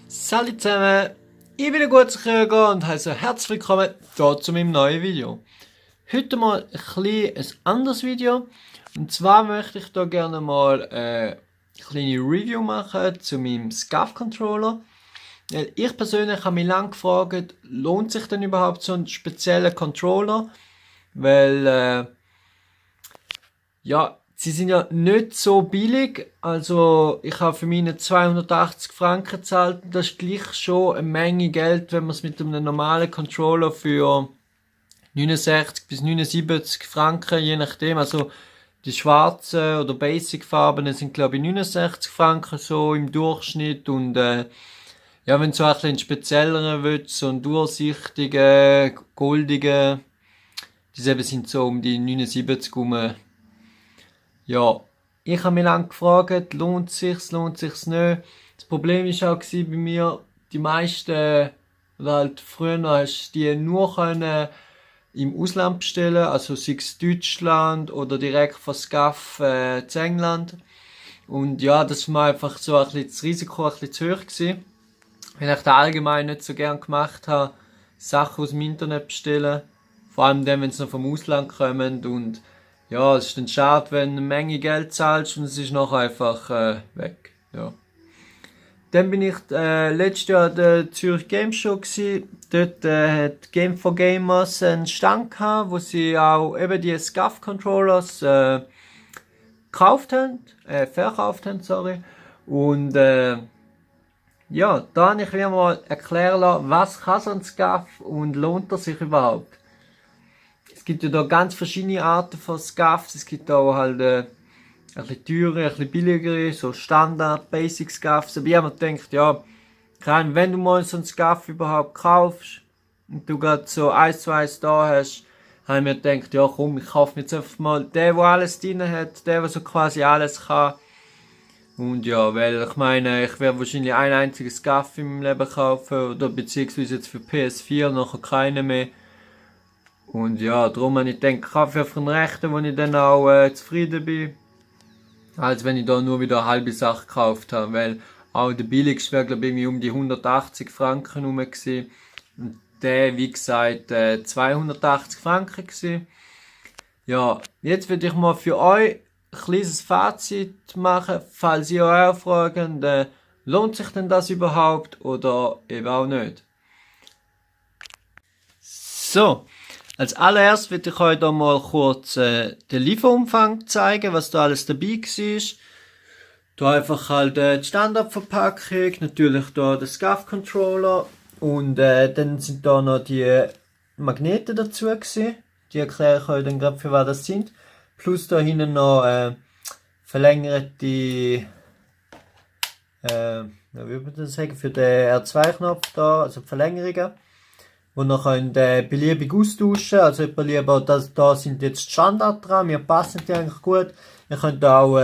Salut zusammen, ich bin der Gutzkrieger und heiße herzlich willkommen hier zu meinem neuen Video. Heute mal ein anderes Video. Und zwar möchte ich hier gerne mal eine kleine Review machen zu meinem SCUF Controller. Ich persönlich habe mich lange gefragt, lohnt sich denn überhaupt so ein spezieller Controller? Weil, sie sind ja nicht so billig. Also ich habe für meine 280 Franken gezahlt. Das ist gleich schon eine Menge Geld, wenn man es mit einem normalen Controller für 69 bis 79 Franken, je nachdem. Also die schwarzen oder Basic Farben sind glaube ich 69 Franken so im Durchschnitt. Und ja, wenn du so ein bisschen spezielleren willst, so einen durchsichtigen, goldigen, die sind so um die 79 rum. Ja, ich habe mich lange gefragt, lohnt sich's nicht. Das Problem war auch bei mir, die meisten, oder halt früher hast du die nur können im Ausland bestellen, also sei es Deutschland oder direkt von SCUF zu England. Und ja, das war einfach so ein bisschen das Risiko ein bisschen zu hoch gewesen. Weil ich da allgemein nicht so gern gemacht habe, Sachen aus dem Internet bestellen. Vor allem dann, wenn sie noch vom Ausland kommen. Und ja, es ist dann schade, wenn du eine Menge Geld zahlst und es ist noch einfach weg. Ja. Dann bin ich letztes Jahr an der Zürich Game Show gsi. Dort hat Game for Gamers einen Stand gehabt, wo sie auch eben die SCUF Controllers verkauft haben, sorry. Und ja, da habe ich mir mal erklären lassen, was kann so ein SCUF und lohnt er sich überhaupt? Es gibt ja da ganz verschiedene Arten von SCUFs. Es gibt auch halt ein bisschen teure, ein bisschen billigere, so Standard, Basic SCUFs. Aber ich habe mir gedacht, ja, wenn du mal so ein SCUF überhaupt kaufst und du gerade so 1 zu 1 da hast, habe ich mir gedacht, ja komm, ich kaufe mir jetzt einfach mal den alles drin hat, der so quasi alles kann. Und ja, weil ich meine, ich werde wahrscheinlich ein einziges SCUF in meinem Leben kaufen, oder beziehungsweise jetzt für PS4, nachher keine mehr. Und ja, darum habe ich gedacht, ich kaufe einfach einen rechten, wo ich dann auch zufrieden bin. Als wenn ich da nur wieder eine halbe Sache gekauft habe, weil auch der billigste wäre glaube ich um die 180 Franken rum gewesen. Und der, wie gesagt, 280 Franken gewesen. Ja, jetzt würde ich mal für euch ein kleines Fazit machen, falls ihr euch auch fragt, lohnt sich denn das überhaupt oder eben auch nicht. So, als allererstes würde ich euch da mal kurz den Lieferumfang zeigen, was da alles dabei war. Da einfach halt die Standardverpackung, natürlich da der SCUF Controller und dann sind da noch die Magnete dazu gewesen. Die erkläre ich euch dann gerade, für was das sind. Plus da hinten noch verlängerte, wie würde man das sagen, für den R2-Knopf da, also Verlängerungen. Wo ihr könnt beliebig austauschen. Also jemand lieber, da sind jetzt Standard dran, mir passen die eigentlich gut. Ihr könnt auch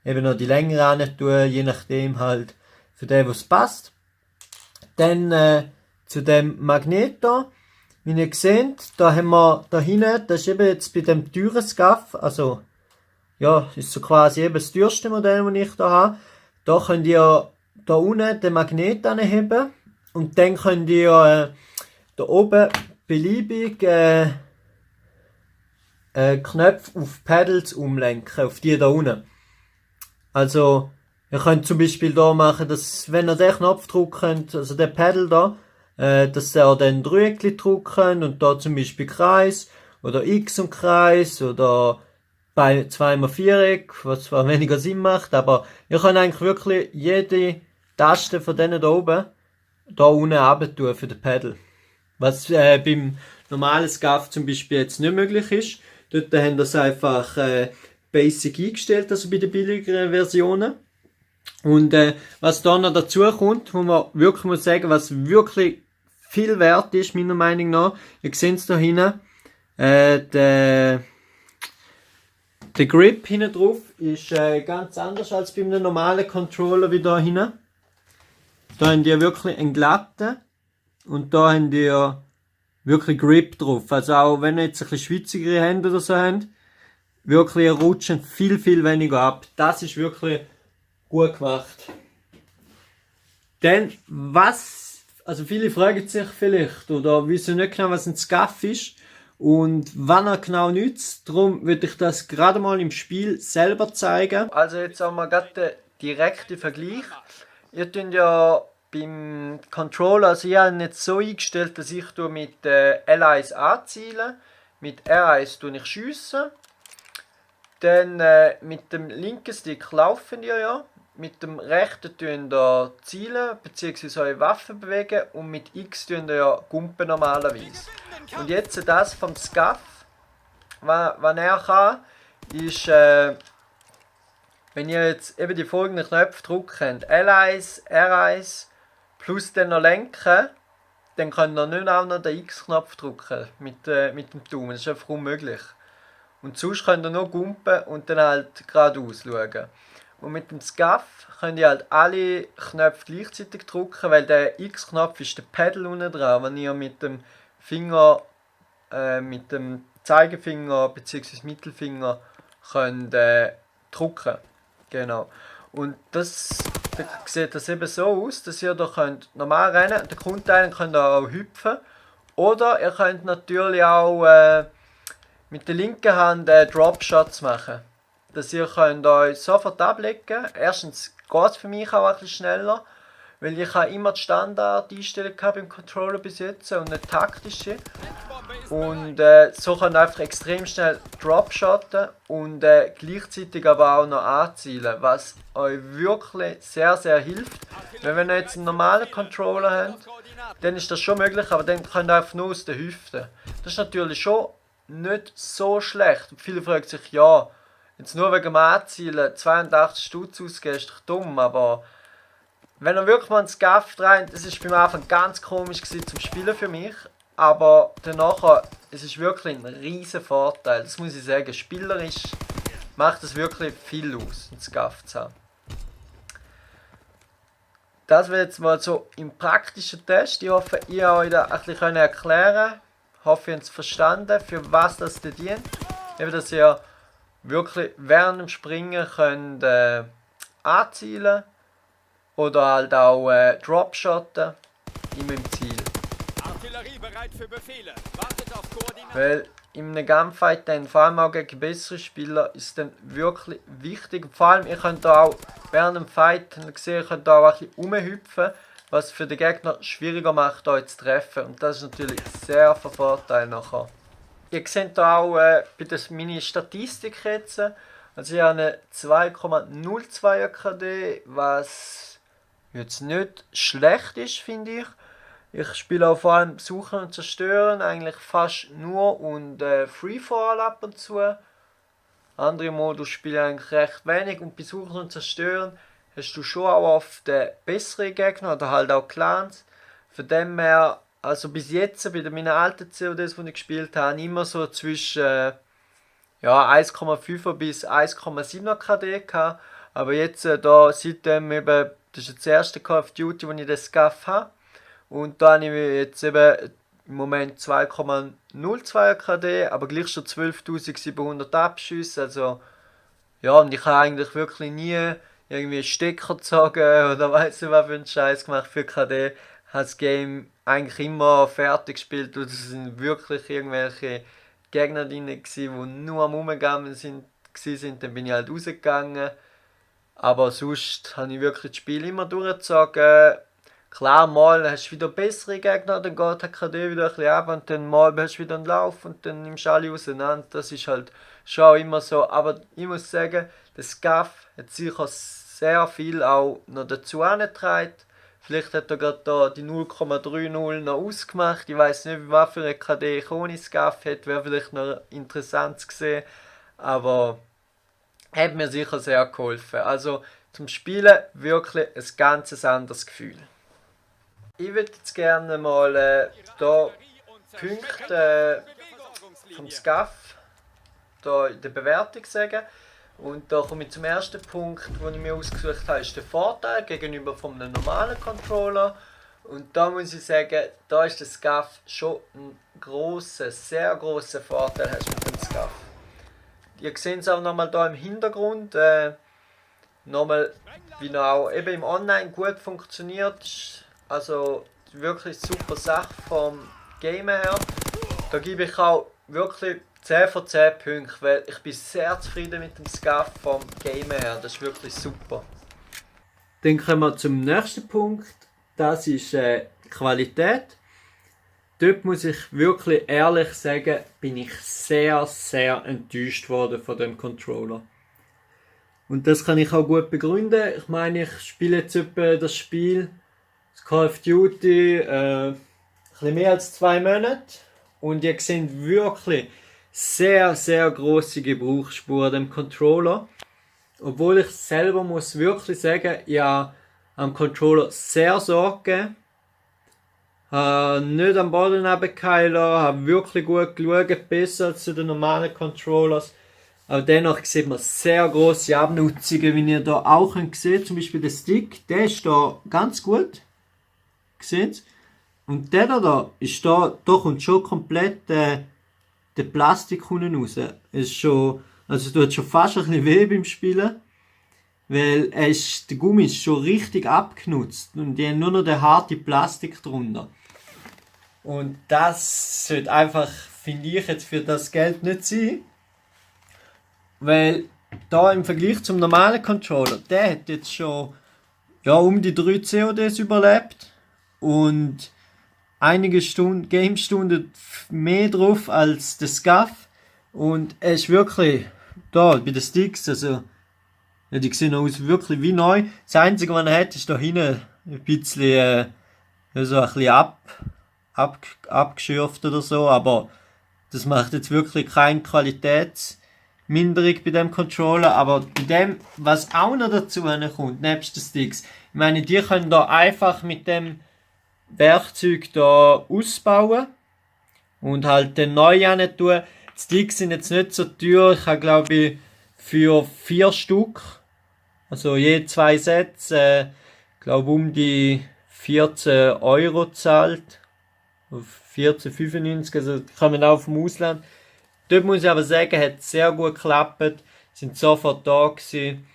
eben noch die Länge ran tun, je nachdem halt für den, was passt. Dann zu dem Magnet da. Wie ihr seht, da haben wir da hinten, das ist eben jetzt bei dem teuren SCUF, also ja, ist so quasi eben das teuerste Modell, das ich da habe. Da könnt ihr da unten den Magnet anheben und dann könnt ihr da oben beliebig Knöpfe auf Pedals umlenken, auf die da unten. Also, ihr könnt zum Beispiel da machen, dass, wenn ihr den Knopf drückt, also den Pedal da, dass ihr dann Dreieckli drücken und da zum Beispiel Kreis oder X und Kreis oder bei 2x Viereck, was zwar weniger Sinn macht, aber ihr könnt eigentlich wirklich jede Taste von denen da oben da unten runter tun für den Pedal. Was beim normalen SCUF zum Beispiel jetzt nicht möglich ist. Dort haben das einfach Basic eingestellt, also bei den billigeren Versionen. Und was da noch dazu kommt, wo man wirklich muss sagen, was wirklich viel wert ist, meiner Meinung nach, ihr seht es da hinten, der Grip hinten drauf ist ganz anders als bei einem normalen Controller wie da hinten. Da haben die wirklich einen glatten. Und da haben die ja wirklich Grip drauf. Also auch wenn ihr jetzt ein bisschen schwitzigere Hände oder so habt, wirklich rutschen viel, viel weniger ab. Das ist wirklich gut gemacht. Dann, also viele fragen sich vielleicht oder wissen nicht genau, was ein SCAF ist und wann er genau nützt. Darum würde ich das gerade mal im Spiel selber zeigen. Also jetzt haben wir gerade den direkten Vergleich. Ihr tut ja beim Controller, also ich habe ihn jetzt so eingestellt, dass ich mit L1 anziele, mit R1 tue ich schiessen. Dann mit dem linken Stick laufen die ja, mit dem rechten tun ihr zielen bzw. eure Waffen bewegen und mit X tun ihr ja gumpen normalerweise. Und jetzt das vom SCAF, was er kann, ist, wenn ihr jetzt eben die folgenden Knöpfe drückt, L1, R1 plus dann noch lenken, dann könnt ihr nicht auch noch den X-Knopf drücken mit dem Daumen, das ist einfach unmöglich. Und sonst könnt ihr nur gumpen und dann halt geradeaus schauen. Und mit dem SCAF könnt ihr halt alle Knöpfe gleichzeitig drücken, weil der X-Knopf ist der Pedal unten dran, wenn ihr mit dem Finger, mit dem Zeigefinger bzw. Mittelfinger könnt drücken. Genau. Und da sieht das eben so aus, dass ihr da könnt normal rennen, der kommt einen könnt ihr auch hüpfen. Oder ihr könnt natürlich auch mit der linken Hand Dropshots machen. Dass ihr könnt euch sofort ablegen. Erstens geht es für mich auch ein bisschen schneller, weil ich habe immer die Standard-Einstellung beim Controller bis jetzt und nicht taktische. Und so könnt ihr einfach extrem schnell Dropshotten und gleichzeitig aber auch noch anzielen, was euch wirklich sehr, sehr hilft. Weil wenn ihr jetzt einen normalen Controller habt, dann ist das schon möglich, aber dann könnt ihr einfach nur aus der Hüfte. Das ist natürlich schon nicht so schlecht. Und viele fragen sich, ja, jetzt nur wegen dem Anzielen 82 Stutz ausgeben, ist doch dumm, aber wenn er wirklich mal ins SCAF rein, das war beim Anfang ganz komisch zum Spielen für mich, aber danach, es ist wirklich ein riesen Vorteil, das muss ich sagen, spielerisch macht es wirklich viel aus, ins SCAF zu haben. Das wäre jetzt mal so im praktischen Test, ich hoffe, ich habe euch da ein bisschen erklären können. Ich hoffe, ihr habt es verstanden, für was das dient. Eben, dass ihr wirklich während dem Springen könnt anzielen oder halt auch Dropshotten in meinem Ziel. Artillerie bereit für Befehle. Wartet auf Koordinaten. Weil in einem Gunfight dann, vor allem auch gegen bessere Spieler, ist dann wirklich wichtig. Vor allem, ihr könnt auch während dem Fight gesehen, ihr könnt auch ein bisschen rumhüpfen, was für den Gegner schwieriger macht, euch zu treffen. Und das ist natürlich sehr von Vorteil nachher. Ihr seht hier auch meine Statistik jetzt. Also ich habe eine 2,02 KD, was jetzt nicht schlecht ist, finde ich. Ich spiele auch vor allem Suchen und Zerstören, eigentlich fast nur und Freefall ab und zu. Andere Modus spiele ich eigentlich recht wenig und bei Suchen und Zerstören hast du schon auch oft bessere Gegner oder halt auch Clans. Von dem her, also bis jetzt bei meinen alten CODs, die ich gespielt habe, immer so zwischen 1,5 bis 1,7 KD gehabt. Aber jetzt da seitdem eben, das ist das erste Call of Duty, wo ich das SCAF habe. Und da habe ich jetzt eben im Moment 2,02 KD, aber gleich schon 12.700 Abschüsse. Also ja, und ich habe eigentlich wirklich nie irgendwie Stecker gezogen oder weiss nicht was für einen Scheiß gemacht für KD. Ich habe das Game eigentlich immer fertig gespielt und es sind wirklich irgendwelche Gegner drin gewesen, die nur am Rumgegangen sind. Dann bin ich halt rausgegangen. Aber sonst habe ich wirklich das Spiel immer durchgezogen. Klar, mal hast du wieder bessere Gegner, dann geht der KD wieder ein bisschen ab und dann mal hast du wieder einen Lauf und dann nimmst du alle auseinander. Das ist halt schon immer so. Aber ich muss sagen, der SCAF hat sicher sehr viel auch noch dazu angetragen. Vielleicht hat er gerade da die 0,30 noch ausgemacht. Ich weiß nicht, was für eine KD ich ohne SCAF hätte. Wäre vielleicht noch interessant zu sehen. Aber hat mir sicher sehr geholfen. Also zum Spielen wirklich ein ganz anderes Gefühl. Ich würde jetzt gerne mal hier Punkte vom SCAF hier in der Bewertung sagen. Und da komme ich zum ersten Punkt, den ich mir ausgesucht habe, ist der Vorteil gegenüber vom normalen Controller. Und da muss ich sagen, da ist der SCAF schon ein grosser, sehr grosser Vorteil hast mit dem SCAF. Ihr seht es auch nochmal hier im Hintergrund. nochmal, wie er auch eben im Online gut funktioniert. Also wirklich super Sache vom Game her. Da gebe ich auch wirklich 10 von 10 Punkten, weil ich bin sehr zufrieden mit dem Scuff vom Game her. Das ist wirklich super. Dann kommen wir zum nächsten Punkt. Das ist Qualität. Dort muss ich wirklich ehrlich sagen, bin ich sehr, sehr enttäuscht worden von dem Controller. Und das kann ich auch gut begründen. Ich meine, ich spiele jetzt etwa das Spiel, das Call of Duty, ein bisschen mehr als 2 Monate. Und ihr seht wirklich sehr, sehr grosse Gebrauchsspuren dem Controller. Obwohl ich selber muss wirklich sagen, ja, am Controller sehr Sorge. Nicht am Boden runtergefallen, habe wirklich gut geschaut, besser als zu den normalen Controllers. Aber dennoch sieht man sehr grosse Abnutzungen, wie ihr hier auch seht. Zum Beispiel der Stick, der ist da ganz gut. Seht? Und der da ist da kommt schon komplett der Plastik unten raus. Ist schon, also tut schon fast ein bisschen weh beim Spielen. Weil der Gummi ist schon richtig abgenutzt und die haben nur noch den harten Plastik drunter. Und das sollte einfach, finde ich, jetzt für das Geld nicht sein. Weil da im Vergleich zum normalen Controller, der hat jetzt schon um die 3 CODs überlebt und einige Game-Stunden mehr drauf als der Scuff. Und er ist wirklich da bei den Sticks, also ja, die sehen aus wirklich wie neu. Das Einzige, was er hat, ist da hinten ein bisschen, so ein bisschen abgeschürft oder so, aber das macht jetzt wirklich keine Qualitätsminderung bei dem Controller, aber bei dem, was auch noch dazu kommt, nebst den Sticks, ich meine, die können da einfach mit dem Werkzeug da ausbauen und halt den neu tun. Die Sticks sind jetzt nicht so teuer, ich habe glaube ich für 4 Stück, also je 2 Sets, glaube um die 14 Euro zahlt. 14,95, also kann man auch vom Ausland. Dort muss ich aber sagen, hat sehr gut geklappt, sind sofort da gewesen.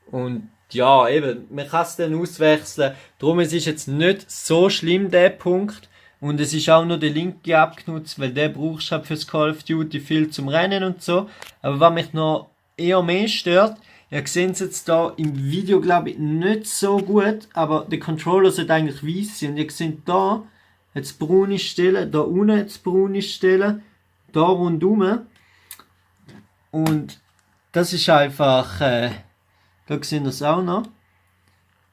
Und ja, eben, man kann es dann auswechseln. Darum es ist jetzt nicht so schlimm, der Punkt. Und es ist auch nur der linke abgenutzt, weil der brauchst du halt fürs Call of Duty viel zum Rennen und so. Aber was mich noch eher mehr stört, ihr seht es jetzt da im Video, glaube ich, nicht so gut, aber der Controller sollte eigentlich weiß sein. Und ihr seht da, jetzt braune Stellen, da unten jetzt braune Stellen, da rundum. Und das ist einfach, da sehen wir es auch noch.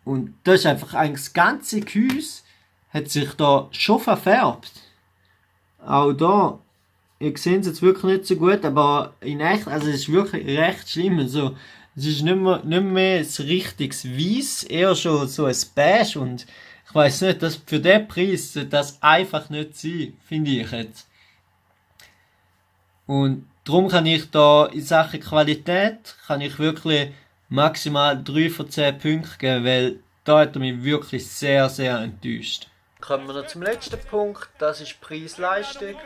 Und das ist einfach eigentlich das ganze Gehäuse hat sich da schon verfärbt. Auch da, ihr seht es jetzt wirklich nicht so gut, aber in echt, also es ist wirklich recht schlimm. Also, es ist nicht mehr ein richtiges Weiß, eher schon so ein Beige und ich weiss nicht, dass für den Preis sollte das einfach nicht sein, finde ich jetzt. Und darum kann ich da in Sachen Qualität, kann ich wirklich maximal 3 von 10 Punkten geben, weil da hat er mich wirklich sehr, sehr enttäuscht. Kommen wir noch zum letzten Punkt, das ist Preis-Leistung.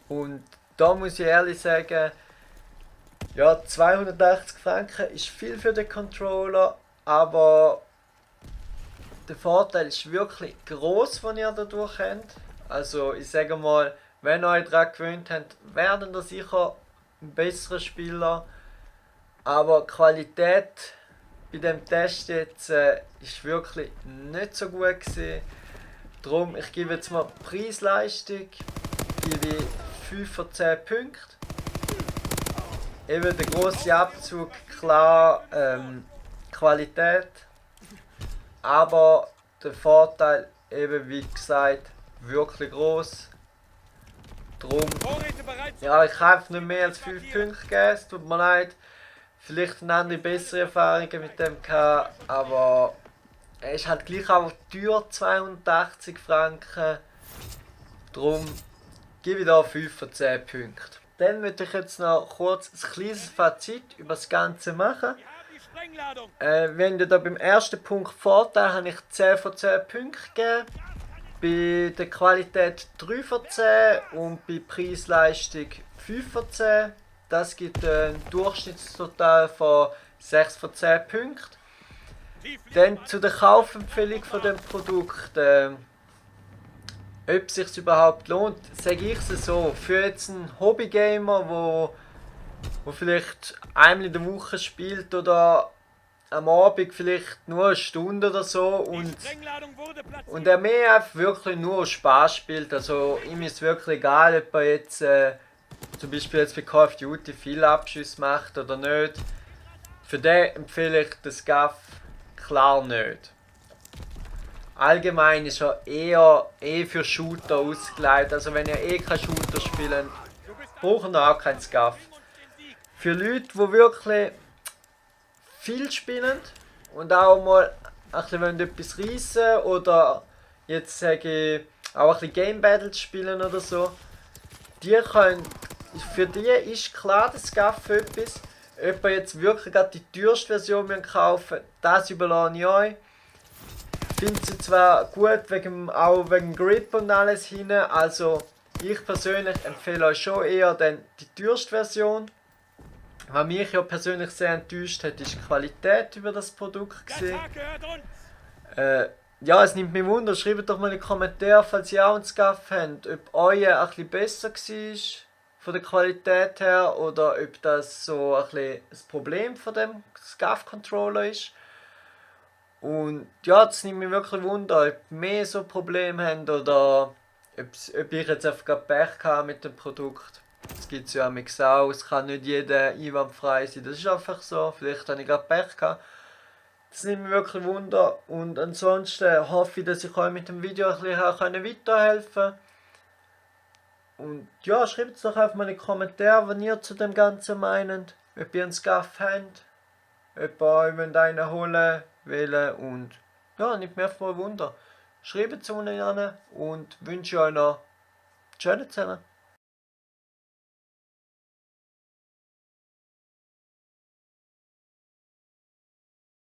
Und da muss ich ehrlich sagen, ja, 280 Franken ist viel für den Controller, aber der Vorteil ist wirklich gross, den ihr dadurch habt. Also ich sage mal, wenn ihr euch daran gewöhnt habt, werden ihr sicher ein besserer Spieler. Aber die Qualität bei dem Test jetzt ist wirklich nicht so gut gewesen. Darum, ich gebe jetzt mal Preis-Leistung, gebe ich 5 von 10 Punkten. Eben der grosse Abzug, klar, Qualität. Aber der Vorteil, eben wie gesagt, wirklich gross. Darum, ja, ich kann einfach nicht mehr als 5 Punkte geben, es tut mir leid. Vielleicht eine andere bessere Erfahrungen mit dem gehabt, aber er ist halt gleich auch teuer, 280 Franken. Darum gebe ich da 5 von 10 Punkten. Dann möchte ich jetzt noch kurz ein kleines Fazit über das Ganze machen. Wenn ihr da beim ersten Punkt Vorteil habe ich 10 von 10 Punkten gegeben. Bei der Qualität 3 von 10 und bei Preis-Leistung 5 von 10. Das gibt ein Durchschnittstotal von 6 von 10 Punkten. Dann zu der Kaufempfehlung von dem Produkt. Ob es sich überhaupt lohnt, sage ich es so. Für jetzt einen Hobbygamer, wo vielleicht einmal in der Woche spielt oder am Abend vielleicht nur eine Stunde oder so und er mehr einfach wirklich nur Spaß spielt. Also ihm ist wirklich egal, ob er jetzt zum Beispiel jetzt bei Call of Duty viele Abschüsse macht oder nicht. Für den empfehle ich das SCUF klar nicht. Allgemein ist er eher für Shooter ausgelegt. Also wenn ihr keinen Shooter spielt, braucht ihr auch keinen SCUF. Für Leute, die wirklich viel spielen und auch mal ein bisschen etwas reissen oder jetzt sage ich auch ein bisschen Game Battles spielen oder so, für die ist klar das SCUF etwas. Ob ihr jetzt wirklich gerade die teuerste Version kaufen müsst, das überlasse ich euch. Ich finde sie zwar gut, auch wegen Grip und alles hin, also ich persönlich empfehle euch schon eher die teuerste Version. Was mich ja persönlich sehr enttäuscht hat, ist die Qualität über das Produkt gesehen. Ja, es nimmt mich wunder, schreibt doch mal in die Kommentare, falls ihr auch einen SCUF habt, ob euer ein bisschen besser war von der Qualität her oder ob das so ein bisschen das Problem von dem SCUF-Controller ist. Und ja, das nimmt mich wirklich wunder, ob mehr so Probleme haben oder ob ich jetzt einfach Pech hatte mit dem Produkt. Das gibt es ja auch, es kann nicht jeder einwandfrei sein, das ist einfach so, vielleicht habe ich gerade Pech gehabt. Das nimmt mich wirklich wunder und ansonsten hoffe ich, dass ich euch mit dem Video ein bisschen weiterhelfen konnte. Und ja, schreibt es doch einfach mal in die Kommentare, was ihr zu dem Ganzen meint, ob ihr einen SCUF habt, ob ihr euch einen holen wollt und ja, nimmt mich einfach mal Wunder. Schreibt es unten an und wünsche euch noch einen schönen zusammen.